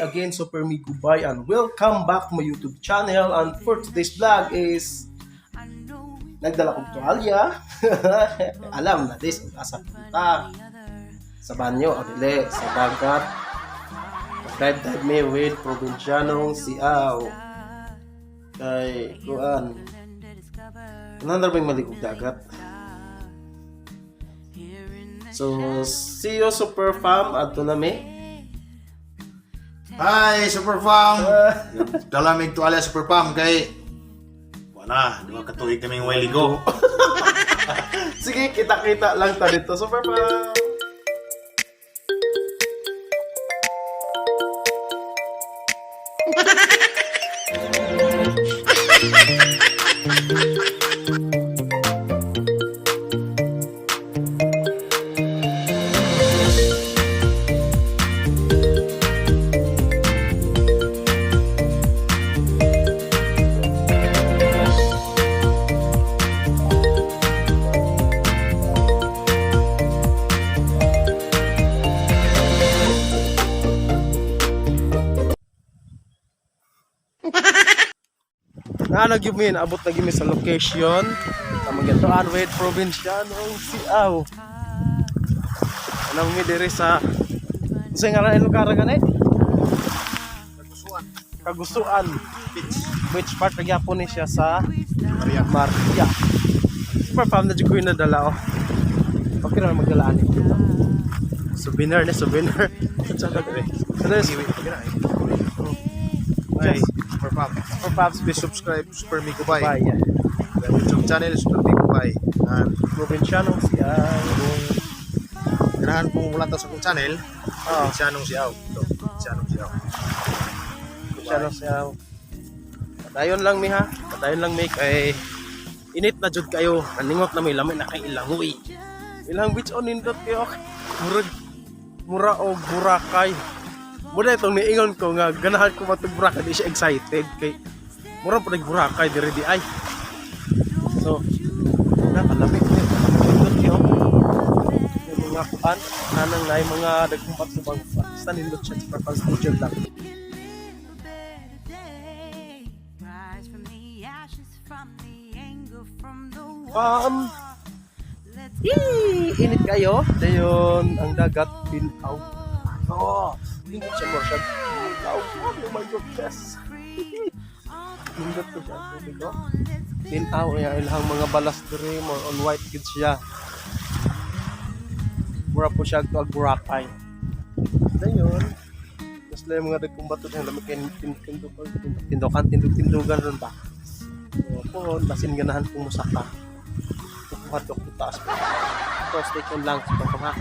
again, Super Me Goodbye, and welcome back to my YouTube channel. And for today's vlog is nagdala kong tuwalya. Alam na this, asa punta. Sa banyo, o dili, sa dagat. Dive-dive me with Provincianong Siaw. Kay, kuan. Ano na maligog dagat? So, see you, Super Fam. Adto na mi. Hi, Super Fam! Dalamig tuwalya, Super Fam, kay wala, di ba katuig kaming way ligo. Sige, kita-kita lang ta dito, Super Fam! Naanag yun mi, naabot na gyud mi sa location. Sa Magyantoan with Provincianong Siaw. Anong mi diri sa unsay ngalan ang lugar gani? Kagustuhan. Kagustuan. Beach. Which part na gyapon ni siya sa Maria. Maria. Super fam na jud ko yung nadala oh. Okay na magdala ani. Souvenir ni souvenir. Ano is Hi, Super Fam. Super Fams. Please subscribe, Super Migo Bay. Bye. Yeah. The YouTube channel, Super Migo Bay. And Provincianong Siaw. kung ganahan pong mulata sa akong channel, Ah. Sianong Siaw. Ito, Sianong Siaw. Provincianong Siaw. Padayon lang mi ha. Padayon lang mi kay init na jud kayo. Naningot na mi lami na kay ilangoy. Ilang beach on nindot kayo. Murag mura og Boracay. Muna itong niingon ko nga ganahan ko matug Boracay, di siya excited kay mura pa nag Boracay diri di ay. So, nakalamig ni nindot kayo. Yung mga kuan, nanang na yung mga nagkumpat sa bang basta nindot siya sa purpose nature lang. Rise from the ashes, from the anger, from the Pam! war. Let's Yee! Init kayo. Dayon, ang dagat, pinaw. Oh, nindot siya mo siya. Pinaw. Oh my goodness. Nindot ko siya ang tubig, oh. Pinaw, ya, ilahang mga balas diri, more on white gid siya. Mura po siya tuag Boracay. Dayon, mas lang yung mga nagkumbato siya, lamig kayo tindukan, tindog-tindugan ron ba? So, po, basin ganahan kong musaka. Kukuha to taas po. So, stay tuned lang. Super ha.